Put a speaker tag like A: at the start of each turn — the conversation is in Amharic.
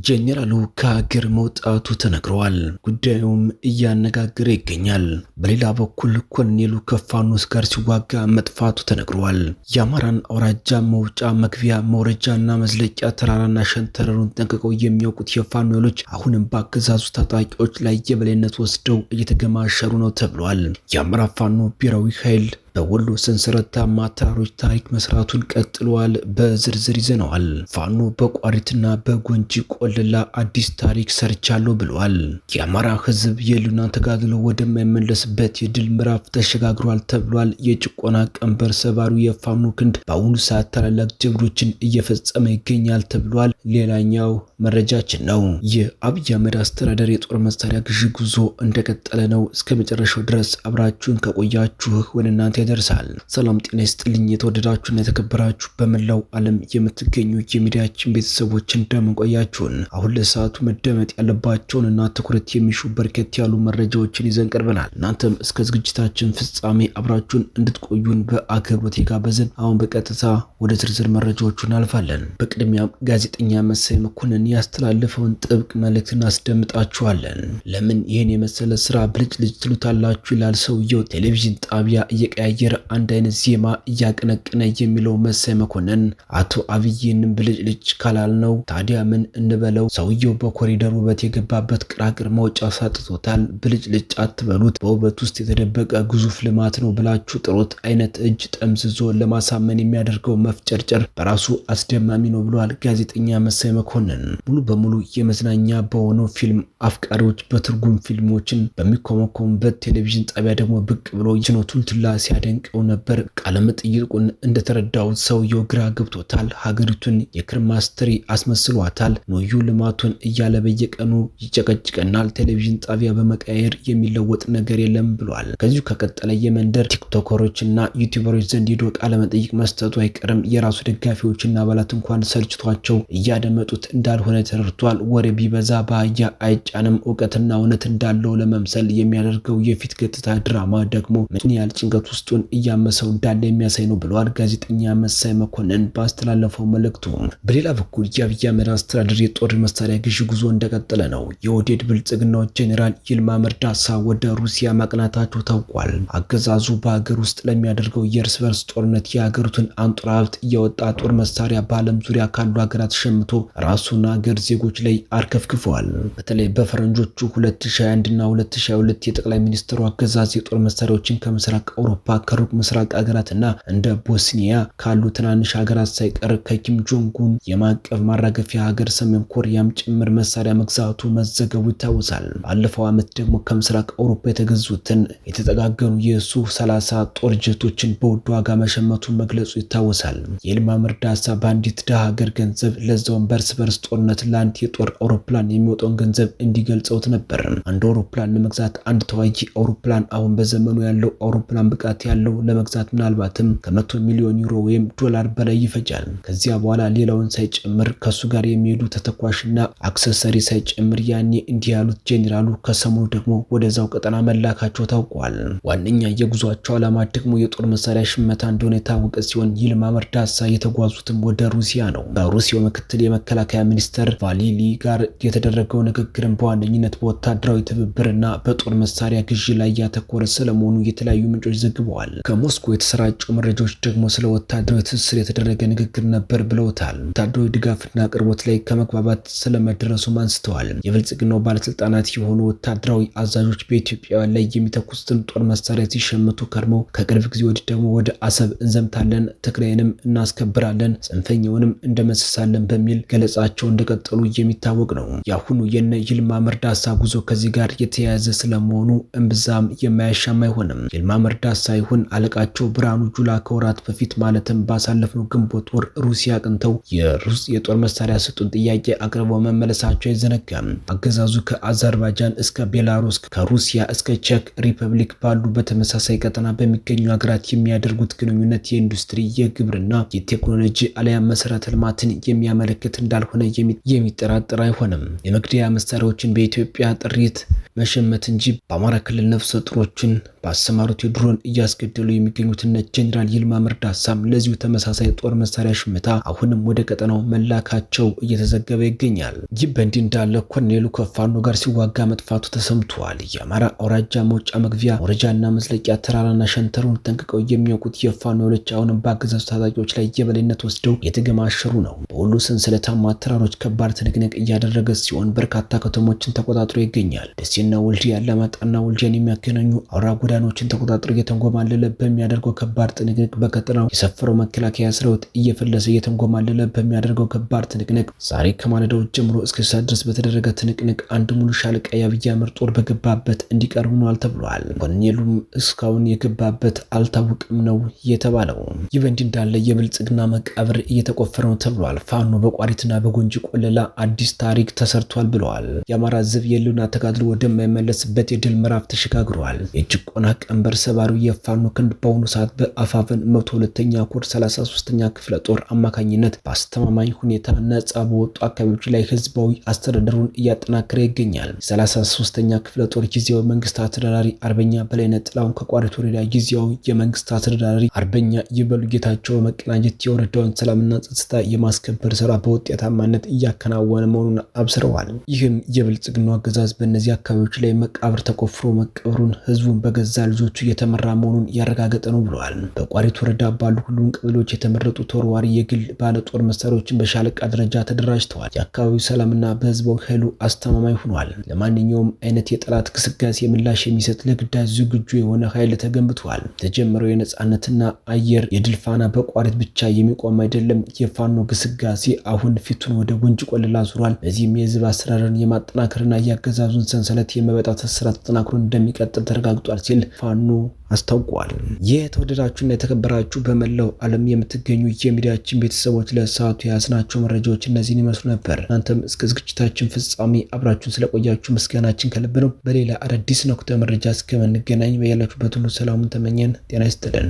A: ጄኔራሉ ከሀገር መውጣቱ ተነግረዋል። ጉዳዩም እያነጋገረ ይገኛል። በሌላ በኩል ኮሎኔሉ ከፋኖስ ጋር ሲዋጋ መጥፋቱ ተነግረዋል። የአማራን አውራጃ መውጫ መግቢያ መውረጃና መዝለቂያ ተራራና ሸንተረሩን ጠንቅቀው የሚያውቁት የፋኖ ኃይሎች አሁንም በአገዛዙ ታጣቂዎች ላይ የበላይነት ወስደው እየተገማሸሩ ነው ተብሏል። የአማራ ፋኖ ብሔራዊ ኃይል በወሎ ሰንሰለታማ ተራሮች ታሪክ መስራቱን ቀጥሏል። በዝርዝር ይዘነዋል። ፋኖ በቋሪትና በጎንጂ ቆለላ አዲስ ታሪክ ሰርቻለሁ ብለዋል። የአማራ ሕዝብ የህልውና ተጋድሎ ወደማይመለስበት የድል ምዕራፍ ተሸጋግሯል ተብሏል። የጭቆና ቀንበር ሰባሪው የፋኖ ክንድ በአሁኑ ሰዓት ታላላቅ ጀብዶችን እየፈጸመ ይገኛል ተብሏል። ሌላኛው መረጃችን ነው። የአብይ አህመድ አስተዳደር የጦር መሳሪያ ግዢ ጉዞ እንደቀጠለ ነው። እስከ መጨረሻው ድረስ አብራችሁን ከቆያችሁ ወደ እናንተ ይደርሳል። ሰላም ጤና ይስጥልኝ። የተወደዳችሁና የተከበራችሁ በመላው ዓለም የምትገኙ የሚዲያችን ቤተሰቦች እንደምን ቆያችሁን? አሁን ለሰዓቱ መደመጥ ያለባቸውንና ትኩረት የሚሹ በርከት ያሉ መረጃዎችን ይዘን ቀርበናል። እናንተም እስከ ዝግጅታችን ፍጻሜ አብራችሁን እንድትቆዩን በአክብሮት የጋበዝን። አሁን በቀጥታ ወደ ዝርዝር መረጃዎቹ እናልፋለን። በቅድሚያም ጋዜጠኛ መሳይ መኮንን ያስተላለፈውን ጥብቅ መልእክት እናስደምጣችኋለን። ለምን ይህን የመሰለ ስራ ብልጭልጭ ትሉታላችሁ? ይላል ሰውየው። ቴሌቪዥን ጣቢያ እየቀያየረ አንድ አይነት ዜማ እያቀነቀነ የሚለው መሳይ መኮንን አቶ አብይን ብልጭልጭ ካላልነው ታዲያ ምን እንበለው? ሰውየው በኮሪደር ውበት የገባበት ቅራቅር መውጫ ሳጥቶታል። ብልጭልጭ አትበሉት፣ በውበት ውስጥ የተደበቀ ግዙፍ ልማት ነው ብላችሁ ጥሩት። አይነት እጅ ጠምዝዞ ለማሳመን የሚያደርገው መፍጨርጨር በራሱ አስደማሚ ነው ብለዋል ጋዜጠኛ መሳይ መኮንን። ሙሉ በሙሉ የመዝናኛ በሆነው ፊልም አፍቃሪዎች በትርጉም ፊልሞችን በሚኮመኮሙበት ቴሌቪዥን ጣቢያ ደግሞ ብቅ ብሎ ችኖቱን ቱላ ሲያደንቀው ነበር። ቃለመጠይቁን እንደተረዳው ሰውየው ግራ ገብቶታል። ሀገሪቱን የክርማስትሪ አስመስሏታል። ኖዩ ልማቱን እያለ በየቀኑ ይጨቀጭቀናል። ቴሌቪዥን ጣቢያ በመቀያየር የሚለወጥ ነገር የለም ብሏል። ከዚሁ ከቀጠለ የመንደር ቲክቶከሮች እና ዩቲዩበሮች ዘንድ ሄዶ ቃለመጠይቅ መስጠቱ አይቀርም። የራሱ ደጋፊዎችና አባላት እንኳን ሰልችቷቸው እያደመጡት እንዳልሆነ ተረድቷል። ወሬ ቢበዛ በአህያ አይጫንም። እውቀትና እውነት እንዳለው ለመምሰል የሚያደርገው የፊት ገጽታ ድራማ ደግሞ ምን ያህል ጭንቀት ውስጡን እያመሰው እንዳለ የሚያሳይ ነው ብለዋል ጋዜጠኛ መሳይ መኮንን ባስተላለፈው መልእክቱ። በሌላ በኩል የአብይ አህመድ አስተዳደር የጦር መሳሪያ ግዢ ጉዞ እንደቀጠለ ነው። የኦህዴድ ብልጽግናው ጄኔራል ይልማ መርዳሳ ወደ ሩሲያ ማቅናታቸው ታውቋል። አገዛዙ በሀገር ውስጥ ለሚያደርገው የእርስ በርስ ጦርነት የሀገሪቱን አንጡራ ሀብት እያወጣ ጦር መሳሪያ በዓለም ዙሪያ ካሉ ሀገራት ሸምቶ ራሱን ሀገር ዜጎች ላይ አርከፍክፈዋል። በተለይ በፈረንጆቹ 2021 እና 2022 የጠቅላይ ሚኒስትሩ አገዛዝ የጦር መሳሪያዎችን ከምስራቅ አውሮፓ፣ ከሩቅ ምስራቅ ሀገራትና እንደ ቦስኒያ ካሉ ትናንሽ ሀገራት ሳይቀር ከኪም ጆንጉን የማዕቀብ ማራገፊያ ሀገር ሰሜን ኮሪያም ጭምር መሳሪያ መግዛቱ መዘገቡ ይታወሳል። ባለፈው ዓመት ደግሞ ከምስራቅ አውሮፓ የተገዙትን የተጠጋገኑ የሱ 30 ጦር ጀቶችን በውድ ዋጋ መሸመቱ መግለጹ ይታወሳል። የይልማ መርዳሳ በአንዲት ድሃ ሀገር ገንዘብ ለዛውም በእርስ በርስ ጦርነት ለአንድ የጦር አውሮፕላን የሚወጣውን ገንዘብ እንዲገልጸውት ነበር። አንድ አውሮፕላን ለመግዛት አንድ ተዋጊ አውሮፕላን አሁን በዘመኑ ያለው አውሮፕላን ብቃት ያለው ለመግዛት ምናልባትም ከ100 ሚሊዮን ዩሮ ወይም ዶላር በላይ ይፈጃል። ከዚያ በኋላ ሌላውን ሳይጨምር ከሱ ጋር የሚሄዱ ተተኳሽና accessory ሳይጨምር ያኔ እንዲህ ያሉት ጄኔራሉ ከሰሞኑ ደግሞ ወደዛው ቀጠና መላካቸው ታውቋል። ዋነኛ የጉዟቸው ዓላማ ደግሞ የጦር መሳሪያ ሽመታ እንደሆነ የታወቀ ሲሆን ይልማ መርዳሳ የተጓዙትም ወደ ሩሲያ ነው። በሩሲያው ምክትል የመከላከያ ሚኒስተር ቫሌሪ ጋር የተደረገው ንግግርን በዋነኝነት በወታደራዊ ትብብርና በጦር መሳሪያ ግዢ ላይ ያተኮረ ስለመሆኑ የተለያዩ ምንጮች ዘግበዋል። ከሞስኮ የተሰራጩ መረጃዎች ደግሞ ስለ ወታደራዊ ትስስር የተደረገ ንግግር ነበር ብለውታል። ወታደራዊ ድጋፍና አቅርቦት ላይ ከመግባባት ስለመድረሱም አንስተዋል። የብልጽግናው ባለስልጣናት የሆኑ ወታደራዊ አዛዦች በኢትዮጵያውያን ላይ የሚተኩሱትን ጦር መሳሪያ ሲሸምቱ ከርመው ከቅርብ ጊዜ ወዲህ ደግሞ ወደ አሰብ እንዘምታለን፣ ትግራይንም እናስከብራለን፣ ጽንፈኛውንም እንደመስሳለን በሚል ገለጻቸው እንደቀጠሉ የሚታወቅ ነው። የአሁኑ የነ ይልማ መርዳሳ ጉዞ ከዚህ ጋር የተያያዘ ስለመሆኑ እምብዛም የማያሻማ አይሆንም። ይልማ መርዳሳ ይሁን አለቃቸው ብርሃኑ ጁላ ከወራት በፊት ማለትም ባሳለፍነው ግንቦት ወር ሩሲያ አቅንተው የሩስ የጦር መሳሪያ ስጡን ጥያቄ አቅርበው መመለሳቸው አይዘነጋም። አገዛዙ ከአዘርባይጃን እስከ ቤላሩስ፣ ከሩሲያ እስከ ቼክ ሪፐብሊክ ባሉ በተመሳሳይ ቀጠና በሚገኙ ሀገራት የሚያደርጉት ግንኙነት የኢንዱስትሪ፣ የግብርና፣ የቴክኖሎጂ አሊያም መሰረተ ልማትን የሚያመለክት እንዳልሆነ የሚጠራጠር አይሆንም። የመግደያ መሳሪያዎችን በኢትዮጵያ ጥሪት መሸመት እንጂ በአማራ ክልል ነፍሰ ጡሮችን ባሰማሩት የድሮን እያስገደሉ የሚገኙት እነ ጄኔራል ይልማ መርዳሳም ለዚሁ ተመሳሳይ ጦር መሳሪያ ሽመታ አሁንም ወደ ቀጠናው መላካቸው እየተዘገበ ይገኛል። ይህ በእንዲህ እንዳለ ኮሎኔሉ ከፋኖ ጋር ሲዋጋ መጥፋቱ ተሰምቷል። የአማራ አውራጃ መውጫ መግቢያ መውረጃና መዝለቂያ ተራራና ሸንተሩን ጠንቅቀው የሚያውቁት የፋኖ ኃይሎች አሁንም በአገዛዙ ታጣቂዎች ላይ የበላይነት ወስደው የተገማሸሩ ነው። በወሎ ሰንሰለታማ ተራሮች ከባድ ትንቅንቅ እያደረገ ሲሆን በርካታ ከተሞችን ተቆጣጥሮ ይገኛል። ደሴና ወልዲያ፣ አላማጣና ወልዲያን የሚያገናኙ አውራ ጎዳናዎችን ተቆጣጥሮ እየተንጎማለለ በሚያደርገው ከባድ ትንቅንቅ በቀጠናው የሰፈረው መከላከያ ሰራዊት እየፈለሰ እየተንጎማለለ በሚያደርገው ከባድ ትንቅንቅ ዛሬ ከማለዳው ጀምሮ እስከ ሰዓት ድረስ በተደረገ ትንቅንቅ አንድ ሙሉ ሻለቃ የአብይ አህመድ ጦር በገባበት እንዲቀር ሆኗል ተብሏል። ኮሎኔሉም እስካሁን የገባበት አልታወቅም ነው የተባለው። ይህ በእንዲህ እንዳለ የብልጽግና መቃብር እየተቆፈረ ነው ተብሏል። ፋኖ በቋሪትና በጎንጂ ቆለላ አዲስ ታሪክ ተሰርቷል ብለዋል። የአማራ ሕዝብ የህልውና ተጋድሎ ወደማይመለስበት የድል ምዕራፍ ተሸጋግሯል። የጭቆና ቀንበር ሰባሪው የፋኖ ክንድ በአሁኑ ሰዓት በአፋፍን 102ኛ ኮር 33ኛ ክፍለ ጦር አማካኝነት በአስተማማኝ ሁኔታ ነጻ በወጡ አካባቢዎች ላይ ህዝባዊ አስተዳደሩን እያጠናከረ ይገኛል። 33ኛ ክፍለ ጦር ጊዜያዊ መንግስት አስተዳዳሪ አርበኛ በላይነህ ጥላሁን ከቋሪት ወረዳ ጊዜያዊ የመንግስት አስተዳዳሪ አርበኛ ይበሉ ጌታቸው በመቀናጀት የወረዳውን ሰላምና ጸጥታ የማስከበር ስራ በውጤታማነት እያከናወነ መሆኑን አብስረዋል። ይህም የብልጽግናው አገዛዝ በእነዚህ አካባቢዎች ላይ መቃብር ተቆፍሮ መቀበሩን ህዝቡን በገዛ ልጆቹ እየተመራ መሆኑን ያረጋገጠ ነው ብለዋል። በቋሪት ወረዳ ባሉ ሁሉም ቀበሌዎች የተመረጡ ተወርዋሪ የግል ባለጦር መሳሪያዎችን በሻለቃ ደረጃ ተደራጅተዋል። የአካባቢው ሰላምና በህዝባዊ ኃይሉ አስተማማኝ ሆኗል። ለማንኛውም አይነት የጠላት ግስጋሴ ምላሽ የሚሰጥ ለግዳጅ ዝግጁ የሆነ ኃይል ተገንብቷል። የተጀመረው የነጻነትና አየር የድል ፋና በቋሪት ብቻ የሚቆም አይደለም። የፋኖ ግስጋሴ አሁን ፊቱን ወደ ጎንጂ ቆለላ ዙሯል። በዚህም የህዝብ አሰራርን የማጠናከርና የአገዛዙን ሰንሰለት የመበጣጠስ ስራ ተጠናክሮ እንደሚቀጥል ተረጋግጧል ሲል ፋኖ አስታውቋል። የተወደዳችሁና የተከበራችሁ በመላው ዓለም የምትገኙ የሚዲያችን ቤተሰቦች ለሰዓቱ የያዝናቸው መረጃዎች እነዚህን ይመስሉ ነበር። እናንተም እስከ ዝግጅታችን ፍጻሜ አብራችሁን ስለቆያችሁ ምስጋናችን ከልብ ነው። በሌላ አዳዲስ ወቅታዊ መረጃ እስከምንገናኝ በያላችሁበት ሁሉ ሰላሙን ተመኘን። ጤና ይስጥልን።